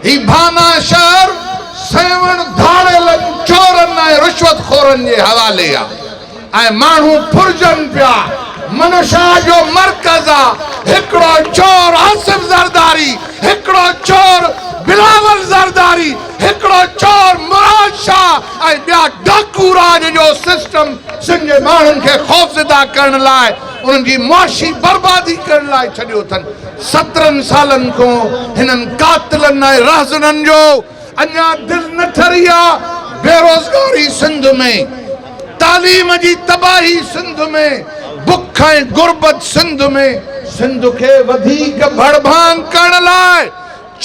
هي ڀانا شهر سيوهڻ ڌاڙيلن، چورن ۽ رشوت خورن جي حوالي آ ۽ ماڻهو ڦرجن پيا. منشا جو مرڪز آ. هڪڙو چور آصف زرداري، هڪڙو چور بلاول زرداري، هڪڙو چور مراد شاهه ۽ ٻيا ڊاڪو راڄ جو سسٽم سنڌ جي ماڻهن کي خوفزده ڪرڻ لاء انهن جي معاشي بربادي ڪرڻ لاء ڇڏيو اٿن. 17 سالن کان هنن قاتلن ۽ رهزنن جو اڃا دل نه ٺري آ. بيروزگاري سنڌ ۾، تعليم جي تباهي سنڌ ۾، بک ۽ غربت سنڌ ۾، سنڌ کي وڌيڪ ڀڙڀانگ ڪرڻ لاء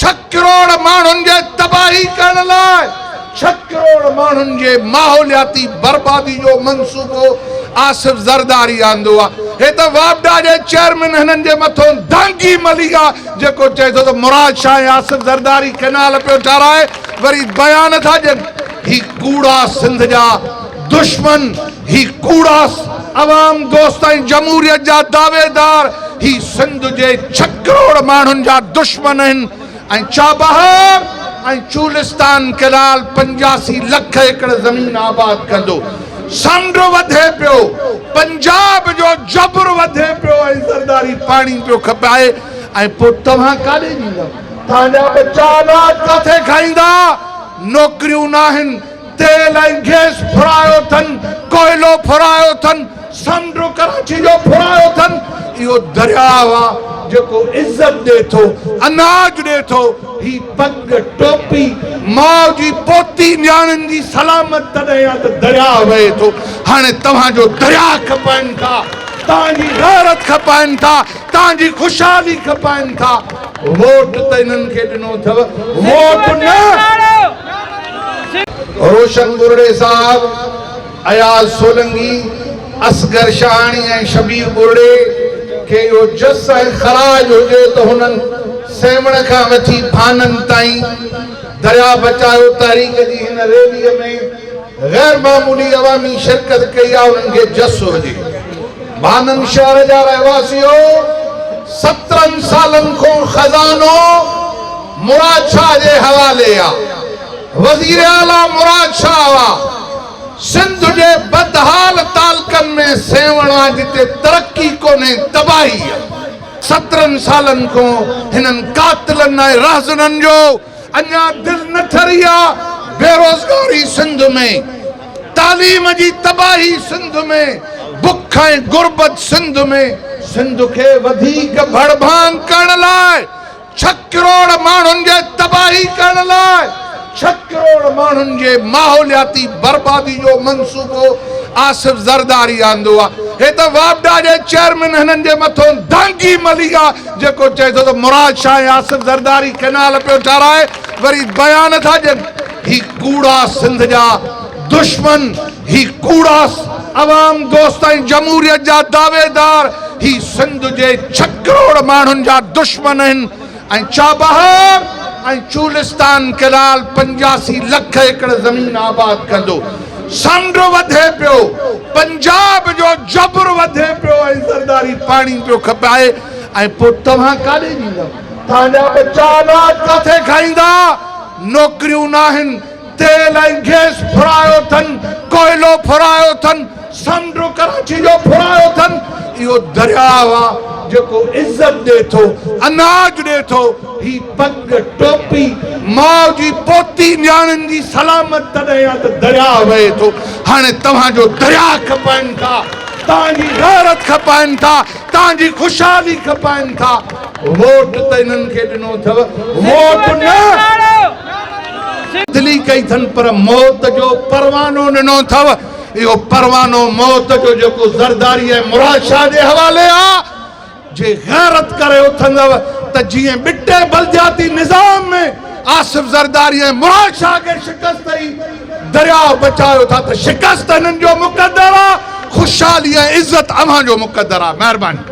ڇهه ڪروڙ ماڻهن جي تباهي ڪرڻ لاء ڇهه ڪروڙ ماڻهن جي ماحولياتي بربادي جو منصوبو آصف زرداري آندو آ. هي ته واپڊا جي چيئرمين هنن جي مٿون دانگي ملي آ جيڪو چئي ٿو ته مراد شاهه ۽ آصف زرداري ڪئنال پيو ٺهرائي وري بيان ٿا ڏين. هي ڪوڙا سنڌ جا دشمن، هي ڪوڙا عوام دوست ۽ جمهوريت جا دعويدار، هي سنڌ جي ڇهه ڪروڙ ماڻهن جا دشمن آهن ۽ چابهار ۽ چولستان ڪئنال 85 لک ايڪڙ زمين آباد ڪندو. سمنڊ وڌي پيو، پنجاب جو جبر وڌي پيو ۽ زرداري پاڻي پيو کپائي ۽ پوء توهان ڪاڏي ويندؤ؟ توهان جا ٻچا اناج ڪاٿي کائيندا؟ نوڪريون ناهن، تيل ۽ گئس ڦرايو اٿن، ڪوئلو ڦرايو اٿن، سمنڊ ڪراچي جو ڦرايو اٿن، اهو درياء آ جيڪو عزت ڏي ٿو، اناج ڏي ٿو، هي پڳ، ٽوپي، ماء جي پوتي نياڻين جي سلامت تڏهن آ ته درياء وهي ٿو، هاڻي توهان جو درياء کپائن ٿا، توهان جي غيرت کپائن ٿا، توهان جي خوشحالي کپائن ٿا، ووٽ ته انهن کي ڏنو اٿو، ووٽ نه. روشن ٻرڙي صاحب، اياز سولنگي، اصغر شاهاڻي ۽ شبير ٻرڙي کي اهو جس ۽ خراج هجي ته هنن سيوهڻ کان وٺي ڀانن تائين درياء بچايو تحريڪ جي هن ريلي ۾ غير معمولي عوامي شرڪت ڪئي آهي انهن کي جس هجي. ڀانن شهر جا رهواسيو! 17 سالن کان خزانو مراد شاهه جي حوالي آ. وزيراعليٰ مراد شاهه آ. سنڌ جي بدحال تعلقن ۾ سيوهڻ آ جتي ترقي ڪونهي تباهي آ. 17 سالن کان هنن قاتلن ۽ رهزنن جو اڃا دل نه ٺري آ. بيروزگاري سنڌ ۾، تعليم جي تباهي سنڌ ۾، بک ۽ غربت سنڌ ۾، سنڌ کي وڌيڪ ڀڙڀانگ ڪرڻ لاء ڇهه ڪروڙ ماڻهن جي تباهي ڪرڻ لاء ڇهه ڪروڙ ماڻهن جي ماحولياتي بربادي جو منصوبو آصف زرداري آندو آ. هي ته واپڊا جي چيئرمين هنن جي مٿون دانگي ملي آ جيڪو چئي ٿو ته مراد شاهه ۽ آصف زرداري ڪئنال پيو ٺهرائي وري بيان ٿا ڏين. هي ڪوڙا سنڌ جا دشمن، هي ڪوڙا عوام دوست ۽ جمهوريت جا دعويدار، هي سنڌ جي ڇهه ڪروڙ ماڻهن جا دشمن آهن ۽ چابهار ۽ چولستان ڪئنال 85 لک ايڪڙ زمين آباد ڪندو. سمنڊ وڌي پيو، پنجاب جو جبر وڌي پيو ۽ زرداري پاڻي پيو کپائي ۽ پوء توهان ڪاڏي ويندؤ؟ توهان جا ٻچا اناج ڪاٿي کائيندا؟ نوڪريون ناهن، تيل ۽ گئس ڦرايو اٿن، ڪوئلو ڦرايو اٿن، سمنڊ ڪراچي جو ڦرايو اٿن، اهو درياء آ جيڪو عزت ڏي ٿو، اناج ڏي ٿو، هي پڳ، ٽوپي، ماء جي پوتي نياڻين جي سلامت تڏهن آ ته درياء وهي ٿو، هاڻي توهان جو درياء کپائن ٿا، توهان جي غيرت کپائن ٿا، توهان جي خوشحالي کپائن ٿا، ووٽ ته انهن کي ڏنو اٿو، ووٽ نه بدلي ڪئي اٿن پر موت جو پروانو ڏنو اٿو، اهو پروانو موت جو جيڪو زرداري ۽ مراد شاهه جي حوالي آ، جي غيرت ڪري اٿندؤ ته جيئن ٻٽي بلدياتي نظام ۾ آصف زرداري ۽ مراد شاهه کي شڪست ڏئي درياء بچايو ٿا ته شڪست هنن جو مقدر آ، خوشحالي ۽ عزت اوهان جو مقدر آ. مهرباني.